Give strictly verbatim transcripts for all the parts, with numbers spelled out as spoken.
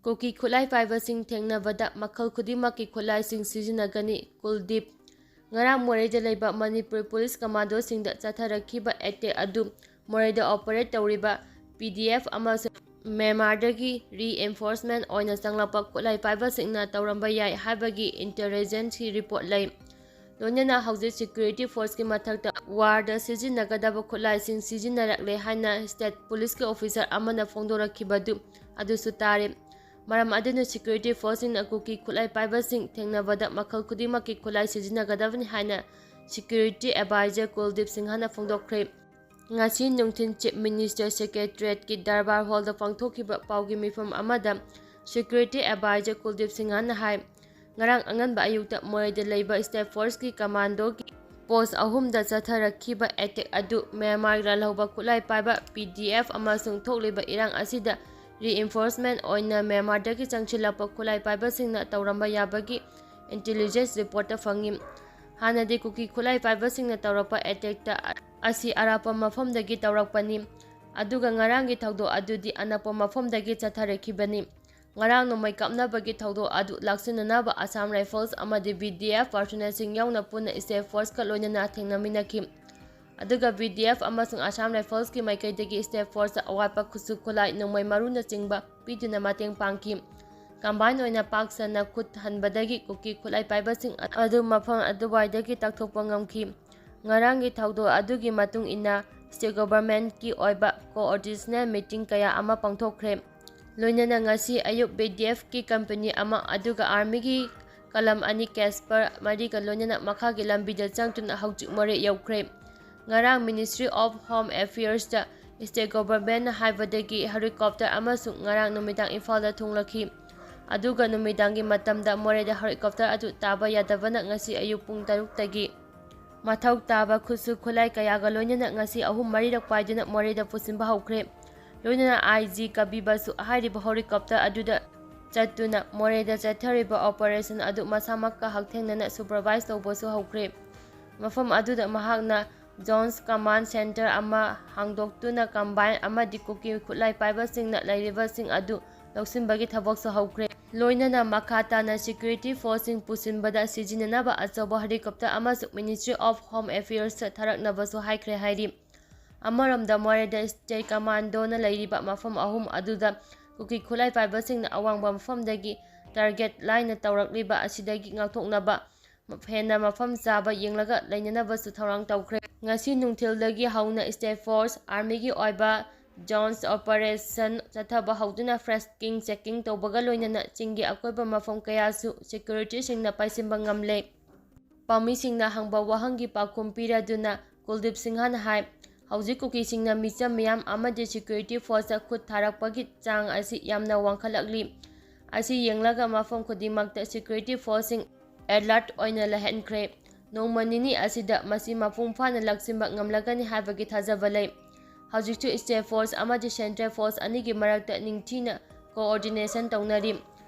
ꯀꯨꯀꯤ ꯈꯨꯠꯂꯥꯏ ꯄꯥꯏꯕꯁꯤꯡ ꯊꯦꯡꯅꯕꯗ ꯃꯈꯜ ꯈꯨꯗꯤꯡꯃꯛꯀꯤ ꯈꯨꯠꯂꯥꯏꯁꯤꯡ ꯁꯤꯖꯤꯟꯅꯒꯅꯤ꯫ ꯀꯨꯜꯗꯤꯞ꯫ ꯉꯔꯥꯡ ꯃꯣꯔꯦꯗ ꯂꯩꯕ ꯃꯅꯤꯄꯨꯔ ꯄꯨꯂꯤꯁ ꯀꯃꯥꯟꯗꯣꯁꯤꯡꯗ ꯆꯠꯊꯔꯛꯈꯤꯕ ꯑꯦꯇꯦꯛ ꯑꯗꯨ ꯃꯣꯔꯦꯗ ꯑꯣꯄꯔꯦꯠ ꯇꯧꯔꯤꯕ ꯄꯤ ꯗꯤ ꯑꯦꯐ ꯑꯃꯁꯨꯡ ꯃ꯭ꯌꯥꯟꯃꯥꯔꯗꯒꯤ ꯔꯤꯑꯦꯟꯐꯣꯔꯁꯃꯦꯟ ꯑꯣꯏꯅ ꯆꯪꯂꯛꯄ ꯈꯨꯠꯂꯥꯏ ꯄꯥꯏꯕꯁꯤꯡꯅ ꯇꯧꯔꯝꯕ ꯌꯥꯏ ꯍꯥꯏꯕꯒꯤ ꯏꯟꯇꯦꯂꯤꯖꯦꯟꯁꯀꯤ ꯔꯤꯄꯣꯔꯠ ꯂꯩ꯫ ꯂꯣꯏꯅꯅ ꯍꯧꯖꯤꯛ ꯁꯦꯀ꯭ꯌꯨꯔꯤꯇꯤ ꯐꯣꯔꯁꯀꯤ ꯃꯊꯛꯇ ꯋꯥꯔꯗ ꯁꯤꯖꯤꯟꯅꯒꯗꯕ ꯈꯨꯠꯂꯥꯏꯁꯤꯡ ꯁꯤꯖꯤꯟꯅꯔꯛꯂꯦ ꯍꯥꯏꯅ ꯁ꯭ꯇꯦꯠ ꯄꯨꯂꯤꯁꯀꯤ ꯑꯣꯐꯤꯁꯔ ꯑꯃꯅ ꯐꯣꯡꯗꯣꯔꯛꯈꯤꯕꯗꯨ ꯑꯗꯨꯁꯨ ꯇꯥꯔꯦ꯫ ꯃꯔꯝ ꯑꯗꯨꯅ ꯁꯦꯀ꯭ꯌꯨꯔꯤꯇꯤ ꯐꯣꯔꯁꯁꯤꯡꯅ ꯀꯨꯀꯤ ꯈꯨꯠꯂꯥꯏ ꯄꯥꯏꯕꯁꯤꯡ ꯊꯦꯡꯅꯕꯗ ꯃꯈꯜ ꯈꯨꯗꯤꯡꯃꯛꯀꯤ ꯈꯨꯠꯂꯥꯏ ꯁꯤꯖꯤꯟꯅꯒꯗꯕꯅꯤ ꯍꯥꯏꯅ ꯁꯦꯀ꯭ꯌꯨꯔꯤꯇꯤ ꯑꯦꯗꯚꯥꯏꯖꯔ ꯀꯨꯜꯗꯤꯞ ꯁꯤꯡꯍꯅ ꯐꯣꯡꯗꯣꯛꯈ꯭ꯔꯦ꯫ ꯉꯁꯤ ꯅꯨꯡꯊꯤꯜ ꯆꯤꯐ ꯃꯤꯅꯤꯁꯇꯔ ꯁꯦꯀ꯭ꯔꯦꯇꯔꯤꯌꯦꯠꯀꯤ ꯗꯔꯕꯥꯔ ꯍꯣꯜꯗ ꯄꯥꯡꯊꯣꯛꯈꯤꯕ ꯄꯥꯎꯒꯤ ꯃꯤꯐꯝ ꯑꯃꯗ ꯁꯦꯀ꯭ꯌꯨꯔꯤꯇꯤ ꯑꯦꯗꯚꯥꯏꯖꯔ ꯀꯨꯜꯗꯤꯞ ꯁꯤꯡꯍꯅ ꯍꯥꯏ, ꯉꯔꯥꯡ ꯑꯉꯟꯕ ꯑꯌꯨꯛꯇ ꯃꯣꯔꯦꯗ ꯂꯩꯕ ꯁ꯭ꯇꯦꯠ ꯐꯣꯔꯁꯀꯤ ꯀꯃꯥꯟꯗꯣꯒꯤ ꯄꯣꯁ ꯑꯍꯨꯝꯗ ꯆꯠꯊꯔꯛꯈꯤꯕ ꯑꯦꯇꯦꯛ ꯑꯗꯨ ꯃ꯭ꯌꯥꯟꯃꯥꯔꯒꯤ ꯂꯥꯜꯍꯧꯕ ꯈꯨꯠꯂꯥꯏ ꯄꯥꯏꯕ ꯄꯤ ꯗꯤ ꯑꯦꯐ ꯑꯃꯁꯨꯡ ꯊꯣꯛꯂꯤꯕ ꯏꯔꯥꯡ ꯑꯁꯤꯗ ꯔꯤꯏꯟꯐꯣꯔꯁꯃꯦꯟ ꯑꯣꯏꯅ ꯃ꯭ꯌꯥꯟꯃꯥꯔꯗꯒꯤ ꯆꯪꯁꯤꯜꯂꯛꯄ ꯈꯨꯠꯂꯥꯏ ꯄꯥꯏꯕꯁꯤꯡꯅ ꯇꯧꯔꯝꯕ ꯌꯥꯕꯒꯤ ꯏꯟꯇꯦꯂꯤꯖꯦꯟꯁ ꯔꯤꯄꯣꯔꯠꯇ ꯐꯪꯉꯤ꯫ ꯍꯥꯟꯅꯗꯤ ꯀꯨꯀꯤ ꯈꯨꯠꯂꯥꯏ ꯄꯥꯏꯕꯁꯤꯡꯅ ꯇꯧꯔꯛꯄ ꯑꯦꯇꯦꯛꯇ ꯑꯁꯤ ꯑꯔꯥꯞꯄ ꯃꯐꯝꯗꯒꯤ ꯇꯧꯔꯛꯄꯅꯤ, ꯑꯗꯨꯒ ꯉꯔꯥꯡꯒꯤ ꯊꯧꯗꯣꯛ ꯑꯗꯨꯗꯤ ꯑꯅꯛꯄ ꯃꯐꯝꯗꯒꯤ ꯆꯠꯊꯔꯛꯈꯤꯕꯅꯤ꯫ ꯉꯔꯥꯡ ꯅꯣꯡꯃꯩ ꯀꯥꯞꯅꯕꯒꯤ ꯊꯧꯗꯣꯛ ꯑꯗꯨ ꯂꯥꯛꯁꯤꯟꯅꯅꯕ ꯑꯁꯥꯝ ꯔꯥꯏꯐꯜꯁ ꯑꯃꯗꯤ ꯕꯤ ꯗꯤ ꯑꯦꯐ ꯄꯥꯔꯁꯣꯅꯦꯜꯁꯤꯡ ꯌꯥꯎꯅ ꯄꯨꯟꯅ ꯁ꯭ꯇꯦꯠ ꯐꯣꯔꯁꯀ ꯂꯣꯏꯅꯅ ꯊꯦꯡꯅꯃꯤꯟꯅꯈꯤ꯫ ꯑꯗꯨꯒ ꯕꯤ ꯗꯤ ꯑꯦꯐ ꯑꯃꯁꯨꯡ ꯑꯁꯥꯝ ꯔꯥꯏꯐꯜꯁꯀꯤ ꯃꯥꯏꯀꯩꯗꯒꯤ ꯁ꯭ꯇꯦꯠ ꯐꯣꯔꯁꯇ ꯑꯋꯥꯠꯄ ꯈꯨꯠꯁꯨ ꯈꯨꯠꯂꯥꯏ, ꯅꯣꯡꯃꯩ ꯃꯔꯨꯅꯆꯤꯡꯕ ꯄꯤꯗꯨꯅ ꯃꯇꯦꯡ ꯄꯥꯡꯈꯤ꯫ ꯀꯝꯕꯥꯏꯟ ꯑꯣꯏꯅ ꯄꯥꯛ ꯁꯟꯅ ꯈꯨꯠ ꯍꯟꯕꯗꯒꯤ ꯀꯨꯀꯤ ꯈꯨꯠꯂꯥꯏ ꯄꯥꯏꯕꯁꯤꯡ ꯑꯗꯨ ꯃꯐꯝ ꯑꯗꯨꯋꯥꯏꯗꯒꯤ ꯇꯥꯛꯊꯣꯛꯄ ꯉꯝꯈꯤ꯫ ꯉꯔꯥꯡꯒꯤ ꯊꯧꯗꯣꯛ ꯑꯗꯨꯒꯤ ꯃꯇꯨꯡ ꯏꯟꯅ ꯁ꯭ꯇꯦꯠ ꯒꯣꯚꯔꯟꯃꯦꯟꯠꯀꯤ ꯑꯣꯏꯕ ꯀꯣꯑꯣꯔꯗꯤꯅꯦꯁꯟ ꯃꯤꯇꯤꯡ ꯀꯌꯥ ꯑꯃ ꯄꯥꯡꯊꯣꯛꯈ꯭ꯔꯦ꯫ ꯂꯣꯏꯅꯅ ꯉꯁꯤ ꯑꯌꯨꯛ ꯕꯤ ꯗꯤ ꯑꯦꯐꯀꯤ ꯀꯝꯄꯅꯤ ꯑꯃ ꯑꯗꯨꯒ ꯑꯥꯔꯃꯤꯒꯤ ꯀꯂꯝ ꯑꯅꯤ ꯀꯦꯁꯄꯔ ꯃꯔꯤꯒ ꯂꯣꯏꯅꯅ ꯃꯈꯥꯒꯤ ꯂꯝꯕꯤꯗ ꯆꯪꯗꯨꯅ ꯍꯧꯖꯤꯛ ꯃꯣꯔꯦ ꯌꯧꯈ꯭ꯔꯦ꯫ ꯉꯔꯥꯡ ꯃꯤꯅꯤꯁꯇ꯭ꯔꯤ ꯑꯣꯐ ꯍꯣꯝ ꯑꯦꯐꯤꯌꯔꯁꯇ ꯁ꯭ꯇꯦꯠ ꯒꯣꯚꯔꯟꯃꯦꯟꯠꯅ ꯍꯥꯏꯕꯗꯒꯤ ꯍꯦꯂꯤꯀꯣꯞꯇꯔ ꯑꯃꯁꯨꯡ ꯉꯔꯥꯡ ꯅꯨꯃꯤꯗꯥꯡ ꯏꯝꯐꯥꯜꯗ ꯊꯨꯡꯂꯈꯤ꯫ ꯑꯗꯨꯒ ꯅꯨꯃꯤꯗꯥꯡꯒꯤ ꯃꯇꯝꯗ ꯃꯣꯔꯦꯗ ꯍꯦꯂꯤꯀꯣꯞꯇꯔ ꯑꯗꯨ ꯇꯥꯕ ꯌꯥꯗꯕꯅ ꯉꯁꯤ ꯑꯌꯨꯛ ꯄꯨꯡ ꯇꯔꯨꯛꯇꯒꯤ ꯃꯊꯧ ꯇꯥꯕ ꯈꯨꯠꯁꯨ ꯈꯨꯠꯂꯥꯏ ꯀꯌꯥꯒ ꯂꯣꯏꯅꯅ ꯉꯁꯤ ꯑꯍꯨꯝ ꯃꯔꯤꯔꯛ ꯄꯥꯏꯗꯨꯅ ꯃꯣꯔꯦꯗ ꯄꯨꯁꯤꯟꯕ ꯍꯧꯈ꯭ꯔꯦ꯫ ꯂꯣꯏꯅꯅ ꯑꯥꯏ ꯖꯤ ꯀꯕꯤꯕꯁꯨ ꯍꯥꯏꯔꯤꯕ ꯍꯦꯂꯤꯀꯣꯞꯇꯔ ꯑꯗꯨꯗ ꯆꯠꯇꯨꯅ ꯃꯣꯔꯦꯗ ꯆꯠꯊꯔꯤꯕ ꯑꯣꯄꯔꯦꯁꯟ ꯑꯗꯨ ꯃꯁꯥꯃꯛꯀ ꯍꯛꯊꯦꯡꯅꯅ ꯁꯨꯄꯔꯚꯥꯏꯖ ꯇꯧꯕꯁꯨ ꯍꯧꯈ꯭ꯔꯦ꯫ ꯃꯐꯝ ꯑꯗꯨꯗ ꯃꯍꯥꯛꯅ ꯖꯣꯟꯁ ꯀꯃꯥꯟ ꯁꯦꯟꯇꯔ ꯑꯃ ꯍꯥꯡꯗꯣꯛꯇꯨꯅ ꯀꯝꯕꯥꯏꯟ ꯑꯃꯗꯤ ꯀꯨꯀꯤ ꯈꯨꯠꯂꯥꯏ ꯄꯥꯏꯕꯁꯤꯡꯅ ꯂꯩꯔꯤꯕꯁꯤꯡ ꯑꯗꯨ ꯂꯧꯁꯤꯟꯕꯒꯤ ꯊꯕꯛꯁꯨ ꯍꯧꯈ꯭ꯔꯦ꯫ ꯂꯣꯏꯅꯅ ꯃꯈꯥ ꯇꯥꯅ security forceꯁꯤꯡ ꯄꯨꯁꯤꯟꯕꯗ ꯁꯤꯖꯤꯟꯅꯅꯕ ꯑꯆꯧꯕ helicopter ꯑꯃꯁꯨ Ministry of Home Affairsꯇ ꯊꯥꯔꯛꯅꯕꯁꯨ ꯍꯥꯏꯈ꯭ꯔꯦ ꯍꯥꯏꯔꯤ꯫ ꯑꯃꯔꯣꯝꯗ ꯃꯣꯔꯦꯗ state commandoꯅ ꯂꯩꯔꯤꯕ ꯃꯐꯝ ꯑꯍꯨꯝ ꯑꯗꯨꯗ ꯀꯨꯀꯤ ꯈꯨꯠꯂꯥꯏ ꯄꯥꯏꯕꯁꯤꯡꯅ ꯑꯋꯥꯡꯕ ꯃꯐꯝꯗꯒꯤ target ꯂꯥꯏꯅ ꯇꯧꯔꯛꯂꯤꯕ ꯑꯁꯤꯗꯒꯤ ꯉꯥꯛꯊꯣꯛꯅꯕ ꯍꯦꯟꯅ ꯃꯐꯝ ꯆꯥꯕ ꯌꯦꯡꯂꯒ ꯂꯩꯅꯅꯕꯁꯨ ꯊꯧꯔꯥꯡ ꯇꯧꯈ꯭ꯔꯦ꯫ ꯉꯁꯤ ꯅꯨꯡꯊꯤꯜꯗꯒꯤ ꯍꯧꯅ state force, armyꯒꯤ ꯑꯣꯏꯕ drones operation ꯆꯠꯊꯕ ꯍꯧꯗꯨꯅ flanking checking ꯇꯧꯕꯒ ꯂꯣꯏꯅꯅ ꯆꯤꯡꯒꯤ ꯑꯀꯣꯏꯕ ꯃꯐꯝ ꯀꯌꯥꯁꯨ securityꯁꯤꯡꯅ ꯄꯥꯏꯁꯤꯟꯕ ꯉꯝꯂꯦ꯫ ꯄꯥꯎꯃꯤꯁꯤꯡꯅ ꯍꯪꯕ ꯋꯥꯍꯪꯒꯤ ꯄꯥꯎꯈꯨꯝ ꯄꯤꯔꯗꯨꯅ ꯀꯨꯜꯗꯤꯞ ꯁꯤꯡꯍꯅ ꯍꯥꯏ, ꯍꯧꯖꯤꯛ ꯀꯨꯀꯤꯁꯤꯡꯅ ꯃꯤꯆꯝ ꯃꯤꯌꯥꯝ ꯑꯃꯗꯤ security forceꯇ ꯈꯨꯠ ꯊꯥꯔꯛꯄꯒꯤ ꯆꯥꯡ ꯑꯁꯤ ꯌꯥꯝꯅ ꯋꯥꯡꯈꯠꯂꯛꯂꯤ꯫ ꯑꯁꯤ ꯌꯦꯡꯂꯒ ꯃꯐꯝ ꯈꯨꯗꯤꯡꯃꯛꯇ security forceꯁꯤꯡ alert ꯑꯣꯏꯅ ꯂꯩꯍꯟꯈ꯭ꯔꯦ꯫ ꯅꯣꯡꯃ ꯅꯤꯅꯤ ꯑꯁꯤꯗ ꯃꯁꯤ ꯃꯄꯨꯡ ꯐꯥꯅ ꯂꯥꯛꯁꯤꯟꯕ ꯉꯝꯂꯒꯅꯤ ꯍꯥꯏꯕꯒꯤ ꯊꯥꯖꯕ ꯂꯩ꯫ ꯍꯧꯖꯤꯛꯁꯨ state force ꯑꯃꯗꯤ central force ꯑꯅꯤꯒꯤ ꯃꯔꯛꯇ ꯅꯤꯡꯊꯤꯅ coordination ꯇꯧꯅꯔꯤ꯫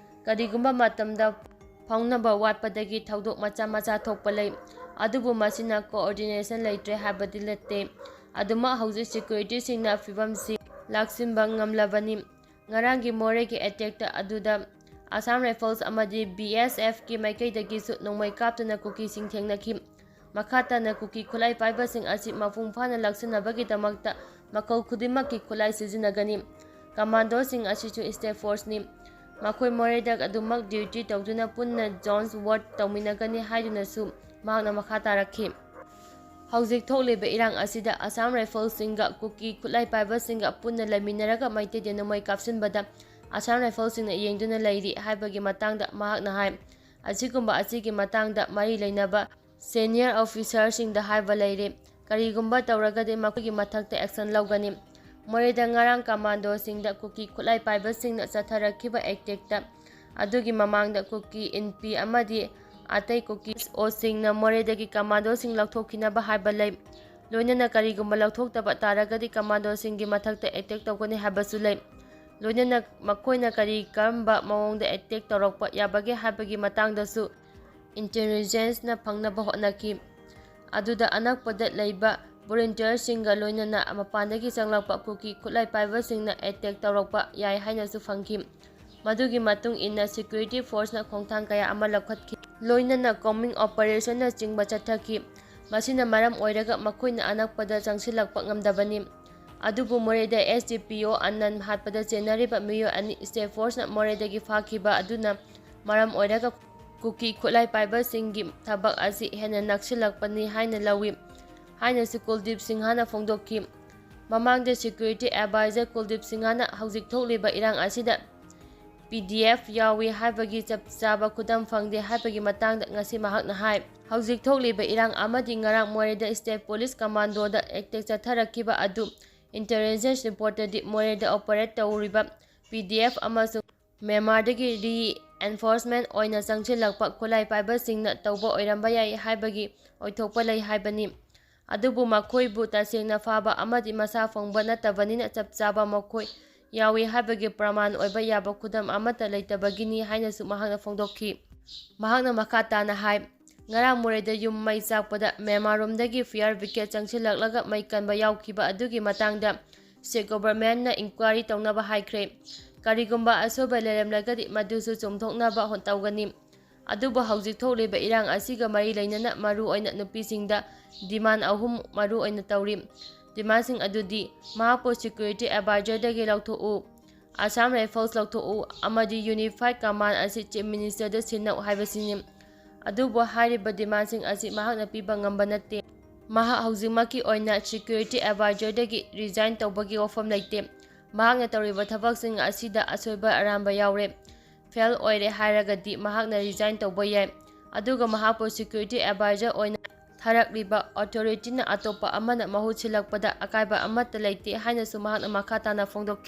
ꯀꯔꯤꯒꯨꯝꯕ ꯃꯇꯝꯗ ꯐꯥꯎꯅꯕ ꯋꯥꯠꯄꯗꯒꯤ ꯊꯧꯗꯣꯛ ꯃꯆꯥ ꯃꯆꯥ ꯊꯣꯛꯄ ꯂꯩ, ꯑꯗꯨꯕꯨ ꯃꯁꯤꯅ coordination ꯂꯩꯇ꯭ꯔꯦ ꯍꯥꯏꯕꯗꯤ ꯅꯠꯇꯦ꯫ ꯑꯗꯨꯃꯛ ꯍꯧꯖꯤꯛ securityꯁꯤꯡꯅ ꯐꯤꯕꯝꯁꯤ ꯂꯥꯛꯁꯤꯟꯕ ꯉꯝꯂꯕꯅꯤ꯫ ꯉꯔꯥꯡꯒꯤ ꯃꯣꯔꯦꯒꯤ attackꯇ ꯑꯗꯨꯗ Assam Rifles ꯑꯃꯗꯤ BSFꯀꯤ ꯃꯥꯏꯀꯩꯗꯒꯤꯁꯨ ꯅꯣꯡꯃꯩ ꯀꯥꯞꯇꯨꯅ ꯀꯨꯀꯤꯁꯤꯡ ꯊꯦꯡꯅꯈꯤ꯫ ꯃꯈꯥ ꯇꯥꯅ ꯀꯨꯀꯤ ꯈꯨꯠꯂꯥꯏ ꯄꯥꯏꯕꯁꯤꯡ ꯑꯁꯤ ꯃꯄꯨꯡ ꯐꯥꯅ ꯂꯥꯛꯁꯤꯟꯅꯕꯒꯤꯗꯃꯛꯇ ꯃꯈꯜ ꯈꯨꯗꯤꯡꯃꯛꯀꯤ ꯈꯨꯠꯂꯥꯏ ꯁꯤꯖꯤꯟꯅꯒꯅꯤ꯫ Commandoꯁꯤꯡ ꯑꯁꯤꯁꯨ state forceꯅꯤ꯫ ꯃꯈꯣꯏ ꯃꯣꯔꯦꯗ ꯑꯗꯨꯃꯛ duty ꯇꯧꯗꯨꯅ ꯄꯨꯟꯅ zones work ꯇꯧꯃꯤꯟꯅꯒꯅꯤ ꯍꯥꯏꯗꯨꯅꯁꯨ ꯃꯍꯥꯛꯅ ꯃꯈꯥ ꯇꯥꯔꯛꯈꯤ꯫ ꯍꯧꯖꯤꯛ ꯊꯣꯛꯂꯤꯕ ꯏꯔꯥꯡ ꯑꯁꯤꯗ Assam Riflesꯁꯤꯡꯒ ꯀꯨꯀꯤ ꯈꯨꯠꯂꯥꯏ ꯄꯥꯏꯕꯁꯤꯡꯒ ꯄꯨꯟꯅ ꯂꯩꯃꯤꯟꯅꯔꯒ ꯃꯩꯇꯩꯗ ꯅꯣꯡꯃꯩ ꯀꯥꯞꯁꯤꯟꯕꯗ Assam Riflesꯁꯤꯡꯅ ꯌꯦꯡꯗꯨꯅ ꯂꯩꯔꯤ ꯍꯥꯏꯕꯒꯤ ꯃꯇꯥꯡꯗ ꯃꯍꯥꯛꯅ ꯍꯥꯏ, ꯑꯁꯤꯒꯨꯝꯕ ꯑꯁꯤꯒꯤ ꯃꯇꯥꯡꯗ ꯃꯔꯤ ꯂꯩꯅꯕ senior officerꯁꯤꯡꯗ ꯍꯥꯏꯕ ꯂꯩꯔꯦ꯫ ꯀꯔꯤꯒꯨꯝꯕ ꯇꯧꯔꯒꯗꯤ ꯃꯈꯣꯏꯒꯤ ꯃꯊꯛꯇ action ꯂꯧꯒꯅꯤ꯫ ꯃꯣꯔꯦꯗ ꯉꯔꯥꯡ commandoꯁꯤꯡꯗ ꯀꯨꯀꯤ ꯈꯨꯠꯂꯥꯏ ꯄꯥꯏꯕꯁꯤꯡꯅ ꯆꯠꯊꯔꯛꯈꯤꯕ attackꯇ ꯑꯗꯨꯒꯤ ꯃꯃꯥꯡꯗ ꯀꯨꯀꯤ ꯏꯟꯄꯤ ꯑꯃꯗꯤ ꯑꯇꯩ ꯀꯨꯀꯤ SOꯁꯤꯡꯅ ꯃꯣꯔꯦꯗꯒꯤ commandoꯁꯤꯡ ꯂꯧꯊꯣꯛꯈꯤꯅꯕ ꯍꯥꯏꯕ ꯂꯩ꯫ ꯂꯣꯏꯅꯅ ꯀꯔꯤꯒꯨꯝꯕ ꯂꯧꯊꯣꯛꯇꯕ ꯇꯥꯔꯒꯗꯤ commandoꯁꯤꯡꯒꯤ ꯃꯊꯛꯇ attack ꯇꯧꯒꯅꯤ ꯍꯥꯏꯕꯁꯨ ꯂꯩ꯫ ꯂꯣꯏꯅꯅ ꯃꯈꯣꯏꯅ ꯀꯔꯤ ꯀꯔꯝꯕ ꯃꯑꯣꯡꯗ attack ꯇꯧꯔꯛꯄ ꯌꯥꯕꯒꯦ ꯍꯥꯏꯕꯒꯤ ꯃꯇꯥꯡꯗꯁꯨ intelligenceꯅ ꯐꯪꯅꯕ ꯍꯣꯠꯅꯈꯤ꯫ ꯑꯗꯨꯗ ꯑꯅꯛꯄꯗ ꯂꯩꯕ ꯚꯣꯂꯨꯟꯇꯤꯌꯔꯁꯤꯡꯒ ꯂꯣꯏꯅꯅ ꯃꯄꯥꯟꯗꯒꯤ ꯆꯪꯂꯛꯄ ꯀꯨꯀꯤ ꯈꯨꯠꯂꯥꯏ ꯄꯥꯏꯕꯁꯤꯡꯅ ꯑꯦꯇꯦꯛ ꯇꯧꯔꯛꯄ ꯌꯥꯏ ꯍꯥꯏꯅꯁꯨ ꯐꯪꯈꯤ꯫ ꯃꯗꯨꯒꯤ ꯃꯇꯨꯡ ꯏꯟꯅ ꯁꯦꯀ꯭ꯌꯨꯔꯤꯇꯤ ꯐꯣꯔꯁꯅ ꯈꯣꯡꯊꯥꯡ ꯀꯌꯥ ꯑꯃ ꯂꯧꯈꯠꯈꯤ, ꯂꯣꯏꯅꯅ ꯀꯣꯝꯕꯤꯡ ꯑꯣꯄꯔꯦꯁꯟꯅꯆꯤꯡꯕ ꯆꯠꯊꯈꯤ꯫ ꯃꯁꯤꯅ ꯃꯔꯝ ꯑꯣꯏꯔꯒ ꯃꯈꯣꯏꯅ ꯑꯅꯛꯄꯗ ꯆꯪꯁꯤꯜꯂꯛꯄ ꯉꯝꯗꯕꯅꯤ꯫ ꯑꯗꯨꯕꯨ ꯃꯣꯔꯦꯗ ꯑꯦꯁ ꯗꯤ ꯄꯤ ꯑꯣ ꯑꯅꯟ ꯍꯥꯠꯄꯗ ꯆꯦꯟꯅꯔꯤꯕ ꯃꯤꯑꯣꯏ ꯑꯅꯤ ꯁ꯭ꯇꯦꯠ ꯐꯣꯔꯁꯅ ꯃꯣꯔꯦꯗꯒꯤ ꯐꯥꯈꯤꯕ ꯑꯗꯨꯅ ꯃꯔꯝ ꯑꯣꯏꯔꯒ ꯀꯨꯀꯤ ꯈꯨꯠꯂꯥꯏ ꯄꯥꯏꯕꯁꯤꯡꯒꯤ ꯊꯕꯛ ꯑꯁꯤ ꯍꯦꯟꯅ ꯅꯛꯁꯤꯜꯂꯛꯄꯅꯤ ꯍꯥꯏꯅ ꯂꯧꯏ ꯍꯥꯏꯅꯁꯨ ꯀꯨꯜꯗꯤꯞ ꯁꯤꯡꯍꯅ ꯐꯣꯡꯗꯣꯛꯈꯤ꯫ ꯃꯃꯥꯡꯗ ꯁꯦꯀ꯭ꯌꯨꯔꯤꯇꯤ ꯑꯦꯗꯚꯥꯏꯖꯔ ꯀꯨꯜꯗꯤꯞ ꯁꯤꯡꯍꯅ ꯍꯧꯖꯤꯛ ꯊꯣꯛꯂꯤꯕ ꯏꯔꯥꯡ ꯑꯁꯤꯗ ꯄꯤ ꯗꯤ ꯑꯦꯐ ꯌꯥꯎꯏ ꯍꯥꯏꯕꯒꯤ ꯆꯞ ꯆꯥꯕ ꯈꯨꯗꯝ ꯐꯪꯗꯦ ꯍꯥꯏꯕꯒꯤ ꯃꯇꯥꯡꯗ ꯉꯁꯤ ꯃꯍꯥꯛꯅ ꯍꯥꯏ, ꯍꯧꯖꯤꯛ ꯊꯣꯛꯂꯤꯕ ꯏꯔꯥꯡ ꯑꯃꯗꯤ ꯉꯔꯥꯡ ꯃꯣꯔꯦꯗ ꯁ꯭ꯇꯦꯠ ꯄꯨꯂꯤꯁ ꯀꯃꯥꯟꯗꯣꯗ ꯑꯦꯇꯦꯛ ꯆꯠꯊꯔꯛꯈꯤꯕ ꯑꯗꯨ ꯏꯟꯇꯦꯂꯤꯖꯦꯟꯁ ꯔꯤꯄꯣꯔꯠꯇꯗꯤ ꯃꯣꯔꯦꯗ ꯑꯣꯄꯔꯦꯠ ꯇꯧꯔꯤꯕ ꯄꯤ ꯗꯤ ꯑꯦꯐ ꯑꯃꯁꯨꯡ ꯃ꯭ꯌꯥꯟꯃꯥꯔꯗꯒꯤ ꯔꯤꯑꯦꯟꯐꯣꯔꯁꯃꯦꯟ ꯑꯣꯏꯅ ꯆꯪꯁꯤꯜꯂꯛꯄ ꯈꯨꯠꯂꯥꯏ ꯄꯥꯏꯕꯁꯤꯡꯅ ꯇꯧꯕ ꯑꯣꯏꯔꯝꯕ ꯌꯥꯏ ꯍꯥꯏꯕꯒꯤ ꯑꯣꯏꯊꯣꯛꯄ ꯂꯩ ꯍꯥꯏꯕꯅꯤ꯫ ꯑꯗꯨꯕꯨ ꯃꯈꯣꯏꯕꯨ ꯇꯁꯦꯡꯅ ꯐꯥꯕ ꯑꯃꯗꯤ ꯃꯁꯥ ꯐꯪꯕ ꯅꯠꯇꯕꯅꯤꯅ ꯆꯞ ꯆꯥꯕ ꯃꯈꯣꯏ ꯌꯥꯎꯏ ꯍꯥꯏꯕꯒꯤ ꯄ꯭ꯔꯃꯥꯟ ꯑꯣꯏꯕ ꯌꯥꯕ ꯈꯨꯗꯝ ꯑꯃꯠꯇ ꯂꯩꯇꯕꯒꯤꯅꯤ ꯍꯥꯏꯅꯁꯨ ꯃꯍꯥꯛꯅ ꯐꯣꯡꯗꯣꯛꯈꯤ꯫ ꯃꯍꯥꯛꯅ ꯃꯈꯥ ꯇꯥꯅ ꯍꯥꯏ, ꯉꯔꯥꯡ ꯃꯣꯔꯦꯗ ꯌꯨꯝ ꯃꯩ ꯆꯥꯛꯄꯗ ꯃ꯭ꯌꯥꯟꯃꯥꯔꯔꯣꯝꯗꯒꯤ ꯐꯤꯌꯔ ꯕ꯭ꯔꯤꯒꯦꯗ ꯆꯪꯁꯤꯜꯂꯛꯂꯒ ꯃꯩ ꯀꯟꯕ ꯌꯥꯎꯈꯤꯕ ꯑꯗꯨꯒꯤ ꯃꯇꯥꯡꯗ ꯁ꯭ꯇꯦꯠ ꯒꯣꯚꯔꯟꯃꯦꯟꯠꯅ ꯏꯟꯀ꯭ꯋꯥꯏꯔꯤ ꯇꯧꯅꯕ ꯍꯥꯏꯈ꯭ꯔꯦ꯫ ꯀꯔꯤꯒꯨꯝꯕ ꯑꯁꯣꯏꯕ ꯂꯩꯔꯝꯂꯒꯗꯤ ꯃꯗꯨꯁꯨ ꯆꯨꯝꯊꯣꯛꯅꯕ ꯍꯣ-, ꯇꯧꯒꯅꯤ꯫ ꯑꯗꯨꯕꯨ ꯍꯧꯖꯤꯛ ꯊꯣꯛꯂꯤꯕ ꯏꯔꯥꯡ ꯑꯁꯤꯒ ꯃꯔꯤ ꯂꯩꯅꯅ ꯃꯔꯨꯑꯣꯏꯅ ꯅꯨꯄꯤꯁꯤꯡꯗ ꯗꯤꯃꯥꯟ ꯑꯍꯨꯝ ꯃꯔꯨꯑꯣꯏꯅ ꯇꯧꯔꯤ꯫ ꯗꯤꯃꯥꯟꯁꯤꯡ ꯑꯗꯨꯗꯤ ꯃꯍꯥꯛꯄꯨ ꯁꯦꯀ꯭ꯌꯨꯔꯤꯇꯤ ꯑꯦꯗꯚꯥꯏꯖꯔꯗꯒꯤ ꯂꯧꯊꯣꯛꯎ, ꯑꯁꯥꯝ ꯔꯥꯏꯐꯜꯁ ꯂꯧꯊꯣꯛꯎ ꯑꯃꯗꯤ ꯌꯨꯅꯤꯐꯥꯏꯗ ꯀꯃꯥꯟ ꯑꯁꯤ ꯆꯤꯐ ꯃꯤꯅꯤꯁꯇꯔꯗ ꯁꯤꯟꯅꯧ ꯍꯥꯏꯕꯁꯤꯅꯤ꯫ ꯑꯗꯨꯕꯨ ꯍꯥꯏꯔꯤꯕ ꯗꯤꯃꯥꯟꯁꯤꯡ ꯑꯁꯤ ꯃꯍꯥꯛꯅ ꯄꯤꯕ ꯉꯝꯕ ꯅꯠꯇꯦ꯫ ꯃꯍꯥꯛ ꯍꯧꯖꯤꯛꯃꯛꯀꯤ ꯑꯣꯏꯅ ꯁꯦꯀ꯭ꯌꯨꯔꯤꯇꯤ ꯑꯦꯗꯚꯥꯏꯖꯔꯗꯒꯤ ꯔꯤꯖꯥꯏꯟ ꯇꯧꯕꯒꯤ ꯋꯥꯐꯝ ꯂꯩꯇꯦ꯫ ꯃꯍꯥꯛꯅ ꯇꯧꯔꯤꯕ ꯊꯕꯛꯁꯤꯡ ꯑꯁꯤꯗ ꯑꯁꯣꯏꯕ ꯑꯔꯥꯟꯕ ꯌꯥꯎꯔꯦ꯫ ꯐꯦꯜ ꯑꯣꯏꯔꯦ ꯍꯥꯏꯔꯒꯗꯤ ꯃꯍꯥꯛꯅ ꯔꯤꯖꯥꯏꯟ ꯇꯧꯕ ꯌꯥꯏ꯫ ꯑꯗꯨꯒ ꯃꯍꯥꯛꯄꯨ ꯁꯦꯀ꯭ꯌꯨꯔꯤꯇꯤ ꯑꯦꯗꯚꯥꯏꯖꯔ ꯑꯣꯏꯅ ꯊꯥꯔꯛꯂꯤꯕ ꯑꯣꯊꯣꯔꯤꯇꯤꯅ ꯑꯇꯣꯞꯄ ꯑꯃꯅ ꯃꯍꯨꯠ ꯁꯤꯜꯂꯛꯄꯗ ꯑꯀꯥꯏꯕ ꯑꯃꯠꯇ ꯂꯩꯇꯦ ꯍꯥꯏꯅꯁꯨ ꯃꯍꯥꯛꯅ ꯃꯈꯥ ꯇꯥꯅ ꯐꯣꯡꯗꯣꯛꯈꯤ꯫